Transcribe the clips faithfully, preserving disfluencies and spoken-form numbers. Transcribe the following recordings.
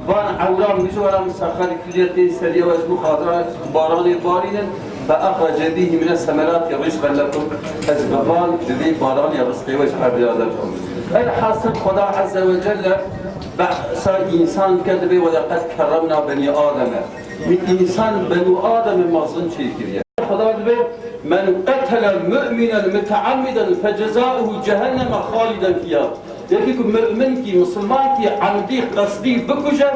Van ewran mijwaran sexer kiriye tê seriya we ji bo xatira baranê barînin, fe exrece bîhî mine semerati rizqen lekum, ez bi van di vê baranê rizqê we ji erdê derxim. Elhasil Xweda Azze ve Celle behsa însan dike, dibê, "Ve leqed kerremna benî Ademe." Min însan benû Ademê mezin çêkiriye. Xweda dibê, "Men qetele mu'minen muteammiden fe cezauhu cehenneme haliden fiha." Yekî ku mu'minkî, misilmankî emdî, qesdî bikuje,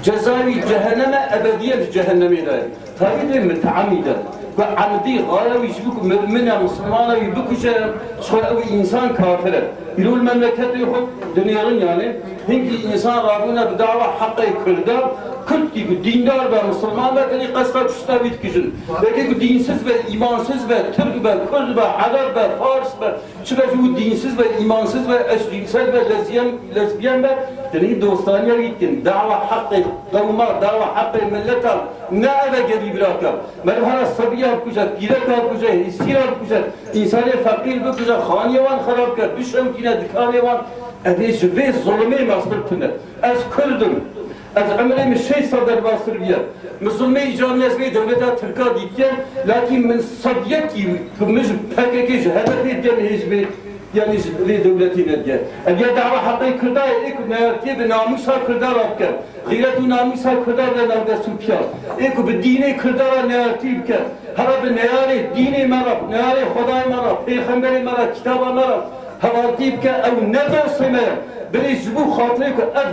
cezayê wî cehenneme, ebediyen ji cehennemê de ye. Tabî dê muteammiden. Ku emdî, xaya wî ji bo ku mu'min e, misilman e, wî bikuje, ji xwe ew însan kafir e. Îro li memleketê xwe dinêrin, yanî hinkî însan rabûne bi dawa heqê Kurda, Kurdkî ku dîndar be, misilman be, tenê qesta kuştina wî dikijin. Yekê ku dînsiz be, îmansiz be, Tirk be, Kurd be, Ereb be, Fars be, çi be, ji bo dînsiz be, îmansiz be, eşcinsel be, lezyen, lezbiyen be, tenê dostaniya wî dikin. Dawa heqê qewma, dawa heqê milleta ne eve gerî birake. Meriv hera sebiya bikuje, pîreka bikuje, hêsîra bikuje, însanê feqîr bikuje, xaniyê wan xerab bike, bişewitîne dikanê wan. Ev ê ji vê zulmê mestir tune. Ez Kurd im. Ez emrê min şeş sal derbastir bûye. Min zulmê îcabî ez vê dewleta Tirka dîtiye, lakî min sed yekî ku min ji P K K, ji H D P diye, min hê ji vê, yanî ji vê dewletê nediye. Ev ya dawa heqê Kurda ye, ê ku neyartiyê bi namûsa Kurda re bike, xîret û namûsa Kurda bide navdestûpiya. Ê ku bi dînê Kurda re neyartî bike, hera bi neyarê dînê me re, neyarê Xwedayê me re, pêxemberê me re, kitaba me re, hevaltî bike, ew ne dostê me ye. Birê ji bo xatirê ku ev,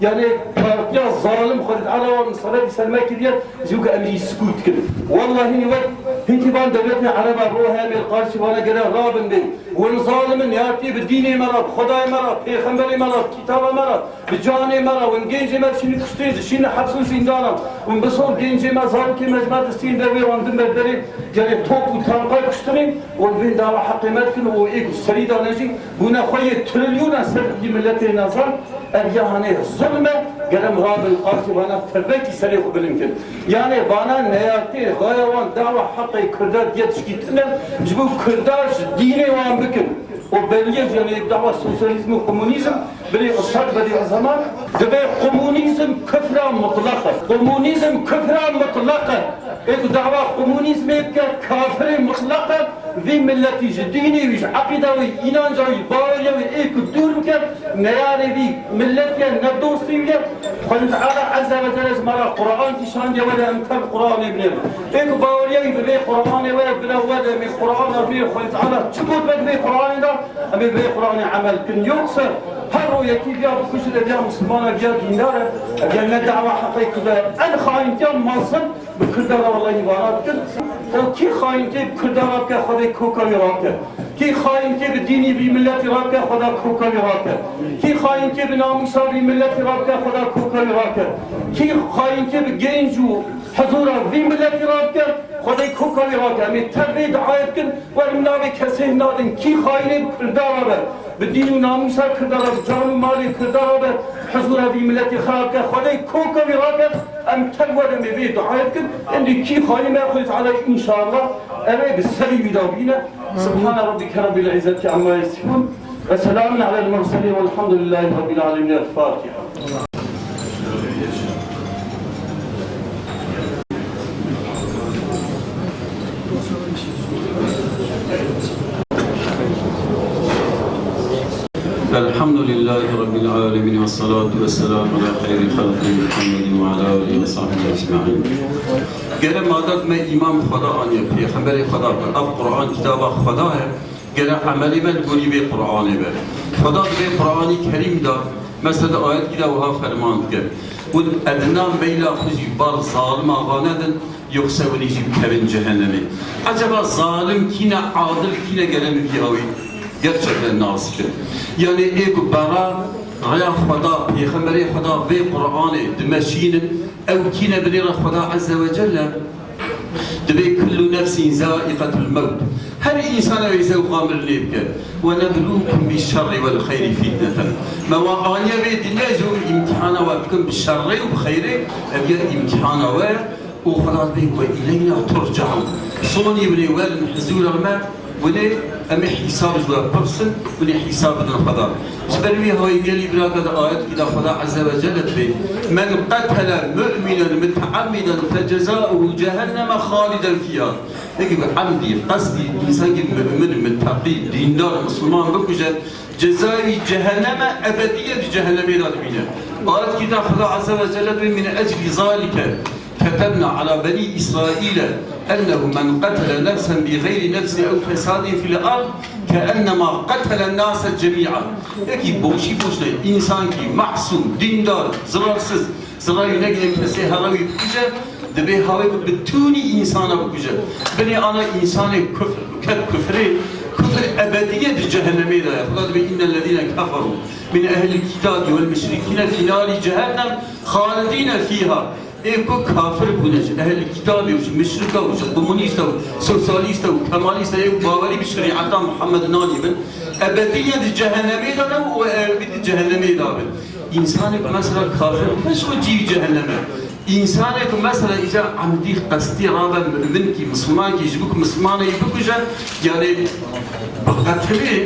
yanî partiya zalim Xwedê Teala wan miselet li ser me kiriye, ji bo ku em jî sikût dikin. Wellahî wek hinkî van dewletên Ereba ro heye, em ê li qarşî vana gele rabin bên. Win zalim in, neyartî bi dînê me re, bi Xwedayê me re, bi pêxemberê me re, bi kitaba me re, bi canê me re, win gencê me dişînin kuştinê, dişînin heps û zîndanan. Win bi sor gencê me, zarokê me ji me distînin dervê, wan din ber derê, yanî top û tanka kuştinê. Wan bên dawa heqê me dikin û ê ku serî dane jî bûne xwe yê trilyonan ser vî miletê nezan. Ev ya hanê zulm e, gere em rabin qarşî vana tevekî serê xwe bilind kin. Yanê vana neyartê, xaya wan dawa heqê Kurda diye tişkî tune, ji bo Kurda ji dînê wan bikin. O beliyê, yanê dawa sosyalîzm û komunîzm, birê Ustad Bedî Zeman, dibê komunîzm kufra mutlaq e. Komunîzm kufra mutlaq e. Ê ku dawa komunîzmê bike, kafirê mutlaq e. Vî miletî ji dînê wî, ji eqîda wî, înanca wî, baweriya wî ê ku dûr bike, neyarê vî miletî ye, ne dostê wî ye. Xwedê Teala Ezze ve Celle ji me re Quran kişandiye, were em tev Quranê binêrin. Ê ku baweriya wî bi vê Quranê were, bira were em ê Qurana binêrin. Xwedê Teala çi got me di vê Quranê de, em ê bi vê Quranê emel bikin. Yoksa her ro yekî viya bikujin, ev ya misilman e, viya dîndar e, ev ya ne dawa heqê Kurd e. En xayîntiya mezin bi Kurda re wellahî vana dikin. Û kî xayîntê bi Kurda re bike, Xwedê koka wî rake. Kî xayîntê bi dînî vî miletî re bike, Xweda koka wî rake. Kî xayîntê bi namûsa vî miletî re bike, Xweda koka wî rake. Kî xayîntê bi genc û hizûra vî miletî re bike, Xwedê koka wî rake. Em ê tev vê duayê bikin, werin navê kesê nadin. Kî xayînê bi Kurda re be, bi dîn û namûsa Kurda re, bi can û malê Kurda re be, hizûra vî miletî xirab ke, Xwedê koka wî rake, em tev werin vê duayê bikin. Endî kî xayîn be, Xwedê Teala înşallah ev ê bi serî wî de bîne. Subhane Rabbike Rabbil İzzeti Amma Yasifun ve Selamun Alel Murselin Velhamdülillahi Rabbil Alemin. El Fatiha. الحمد لله رب العالمين والصلاة والسلام على خير خلقه محمد وعلى آله وصحبه أجمعين. Gere madat me îman bi Xweda aniye, pêxemberê Xweda, bi ev Quran kitaba Xweda ye, gere emelê me li gorî vê Quranê be. Xweda di vê Quranî Kerîm de, mesela di ayetkî de wiha ferman dike. Û edna meyla xwe jî bar zalima vanedin, yoksa winî jî bikevin cehennemê. Eceba zalim kî ne, adil kî ne, gere min vî awî gerçekten nas bikin. Yanî ê ku bera rêya Xweda, pêxemberê Xweda vê Quranê dimeşînin, ew kî ne binêre Xweda Azze ve Celle? Dibê kullu nefsin zaiqetul mewt. Her însan ew ê zewqa mirinê bike. Ve neblukum bi şerri vel xeyri fitneten. Me we aniye vê dinyayê ji bo îmtihana we bikin bi şerrê û bi xeyrê, ev ya îmtihana we û Xweda dibê ve ileyna turcaun. Sonî binê werin hizûra me, Hûn ê em ê hîsab ji we pirsin, hûn ê hîsab bidin Xwedan. Ji ber wî hawî gelî biraka di ayetkî de Xweda Azze ve Celle dibê, "Men qetele mu'minen mute'emmiden fe cezauhu cehenneme haliden fiha." Yekî bi emdî, qestî, însankî mu'min, muteqî, dîndar, misilman bikuje, cezayê wî cehenneme ebedî ye di cehennemê de dibîne. Ayetkî de Xweda Azze ve Celle dibê, "Min eclî zalike." كتبنا على بني إسرائيل أنه من قتل نفسا بغير نفس أو فساد في الأرض كأنما قتل الناس جميعا. Yekî boşî boşî însankî masûm, dîndar, zirarsız, zirarî negire kesê herewî bikuje, dibê hawê bi bitûnî însana bikuje. Binê ana însanê kufr, ket kufrê, kufr ebedî ye di cehennemê de ye. Xuda dibê, "Innellezîne keferû min ehlil kitâbi vel müşrikîne fî nârî cehennem halidîne fîha." Ê ku kafir bûne ji ehlî kitabê û ji muşrika û ji komunîsta û sosyalîsta û kemalîsta ê ku bawerî bi şerîeta Muhammed nanî bin, ebedî ya di cehennemê de ne û ebedî di cehennemê de bin. Însanê ku mesela kafir, ne ji xwe cî cehenneme. Însanê ku mesela îca emdî qestî rabe mu'minkî, mislimankî, ji bo ku mislimanê bikuje, yani bi qetilê,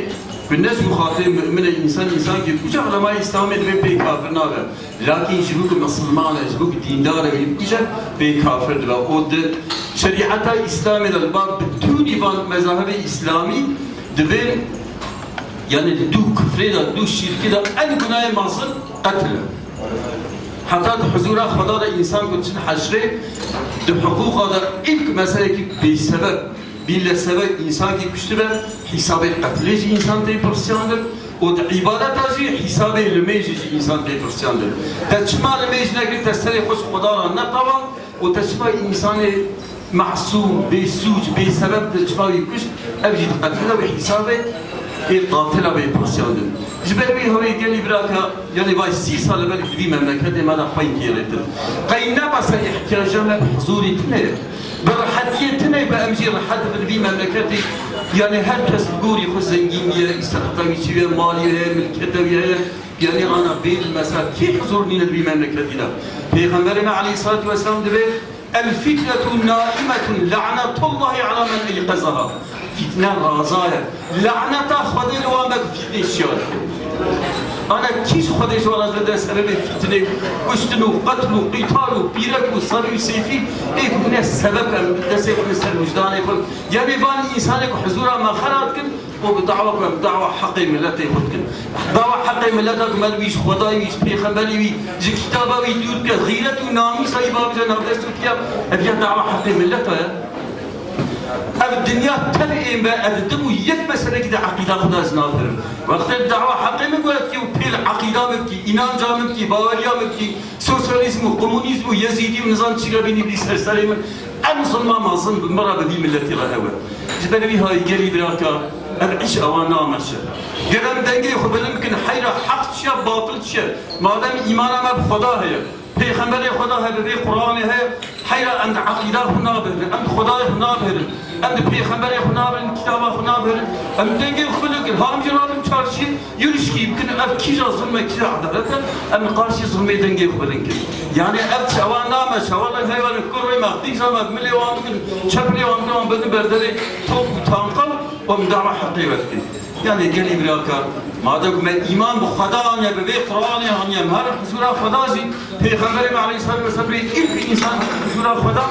bi ne ji bo xatirê mu'minê însan, însankî kuje, ulemayê Îslamê dibê pê kafir nabe. Lakin ji bo ku misilman e, ji bo ku dîndar e, wî bikuje, pê kafir dibe. Û di şerîeta Îslamê de li ba bitûnî van mezahibê Îslamî dibên, yani li dû kufrê de, dû şîrkê de en gunahê mezin qetil e. Heta di huzûra Xweda de însan ku diçin heşrê, di hiqûqa de ilk meselekî bêsebeb, Bîle sebeb însankî kuştibe, hîsabê qetlê jî însan tê pirsiyandin û di îbadeta jî hîsabê limêjê jî însan tê pirsiyandin. Te çima limêj nekir, te serê xwe ji Xweda re neqewand û te çima însanê masûm, bêsûc, bêsebeb te çima wî kuşt, ev jî di qetlê de wê hîsabê ê qatila bê pirsiyandin. Ji ber wî hewê gelî biraka, yanî vay sî sal li ber di vî memleketê me de xweynkê rêtin. Qey ne bes e îhtiyaca me bi hizûrî tune ye. Bi rehetiyê tune be em jî rehet bin vî memleketê. Yanî her kes bi gorî xwe zengîn bûye, îstihqata wî çi ye, malî heye, milketa wî heye. Yanî ana bê mesela kî hizûr nîne di vî memleketî de? Pêxemberê me aleyhissalatu vesselam dibê, "El fitnetu naimetun, lanetullahi ala men eyqezaha." Fîtne raza ye. Laneta Xwedê li wan be ku fîtnê şiyar. Ana kî ji Xwedê ji wan re dide sebebê fîtnê û kuştin û qetl û qîtal û pîrek û serî û sêfî ê ku bûne sebeb em destê xwe ser wijdanê xwe. Yanê van însanê ku hizûra me xera dikin û bi dawa ku em dawa heqê miletê xwe dikin. Dawa heqê mileta ku me wî ji Xwedayê wî, ji pêxemberê wî, ji kitaba wî dûr bike, xîret û namûsa wî babije navdest û tiya, ev ya dawa heqê mileta ye. Ev dinya tev ên be, ez di û yek meselekî de eqîda xwe de ez nafirim. Wextê dawa heqê min gotiye û pêl eqîda min bikî, înanca min bikî, baweriya min bikî, sosyalîzm û komunîzm û yezîdî û nizam çîka bînî bî ser serê min, em zilma mezin bi min re bi vî miletî re hewe. Ji ber vî hayî gelî biraka, ev îş ewa nameşe. Ger em dengê xwe bilind bikin, heyra heq çi ye, batil çi ye? Madem îmana me bi Xweda heye, Pêxemberê Xweda hebe, vê Qur'anê heye, heyra em di eqîda xwe nabihrin, em di Xwedayê xwe nabihrin, em di pêxemberê xwe nabihrin, kitaba xwe nabihrin, em dengê xwe bilind kin, ha em jî rabin çarşî, yurişkî bikin, ev kîja zulm e, kîja edalet e, em li qarşî zulmê dengê xwe bilind kin. Yanî ev çawa name, çawa li heywanên kurê me, qîza me, milê wan bikin, çepilê wan bikin, wan bidin ber derê top û tanka û em dawa heqê wedikin. Yanî gelî biraka, madem ku me îman bi Xweda aniye, bi vê Qur'anê aniye, em her huzûra Xweda jî, Pêxemberê me aleyhissalatu vesselam bê ilk însan huzûra Xweda,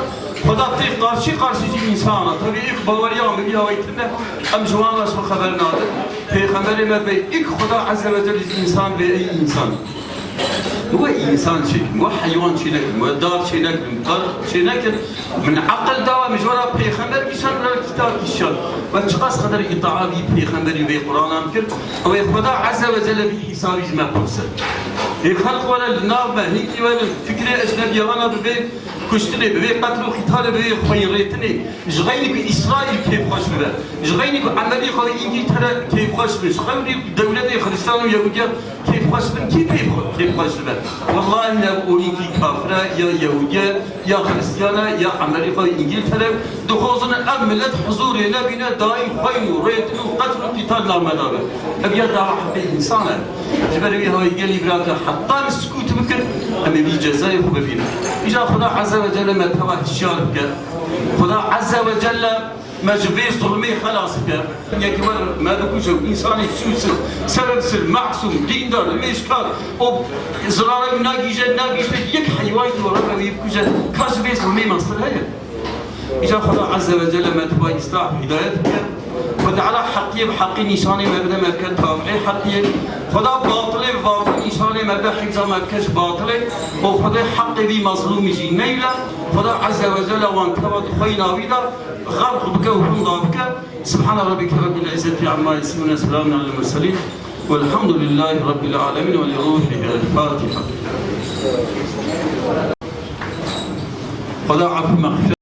Xweda tê qarşî qarşî jî însan e. Tevî ilk baweriya me bi hawayî tune, em ji wan re ji xwe xeber nadin. Pêxemberê me bê ilk Xweda Azze ve Celle ji însan bê, ey însan. We însan çêkin, we heywan çênekin, we dar çênekin, qar çênekin. Min eqil dawa, min ji we re pêxember kişand, min re kitab kişand. We çiqas qeder îtaa vî pêxemberî vê Qur'anan kir, ew ê Xweda Azze ve Celle vî hîsabî ji me pirse. Ê xelq were li nav me, hinkî werin, fikrê ecnebiyana bi vê kuştinê, bi vê qetl û qîtalê, bi vê xweyinrêtinê, ji xeynî ku Îsraîl kêfxweş bibe, ji xeynî ku Emerîka û Îngîltere kêfxweş bin, ji xeynî ku dewletê Xristan û Yehûdiya kêfxweş bin, kî kêfxwe-, kêfxweş dibe? Wellahî ne û îkî kafir e, ya Yehûdî ye, ya Xristiyan e, ya Emerîka, Îngîltere. Dixwazin ev milet huzûrê nebîne, daîm xweyn û rêtin û qetl û qîtal nav me de be. Ev ya dawa heqê însan e. Ji ber wî hawî gelî birake, heta em sikût bikin, em ê vî cezayê xwe bibînin. Îja Xuda Azze ve Celle me teva hişyar bike. Xuda Azze ve Celle Me ji vê zulmê xelas bike. Yekî wer me bikuje û însanê sûs, ser ser, mesûm, dîndar, limêjkar, û zirarê wî nagihîje, nagihîşte yek heywanî were me wî bikuje. Ka ji vê zulmê mestir heye? Îca Xweda Azze ve Celle me tu bay îslah, hidayet bike. Xweda Teala heqiyê bi heqî nîşanê me bide, me bike tabi'ê heqiyê. Xweda batilê bi batil nîşanê me bide, hifza me bike ji batilê. Û Xwedê heqê vî mezlûmî jî neyle. Xweda Azze ve Celle wan tewa di xweyna wî de xerq bike û hunda bike. سبحان ربك رب العزة عما يصفون، وسلام على المرسلين، والحمد لله رب العالمين، ولروحه. الفاتحة. Xweda afî mexfîret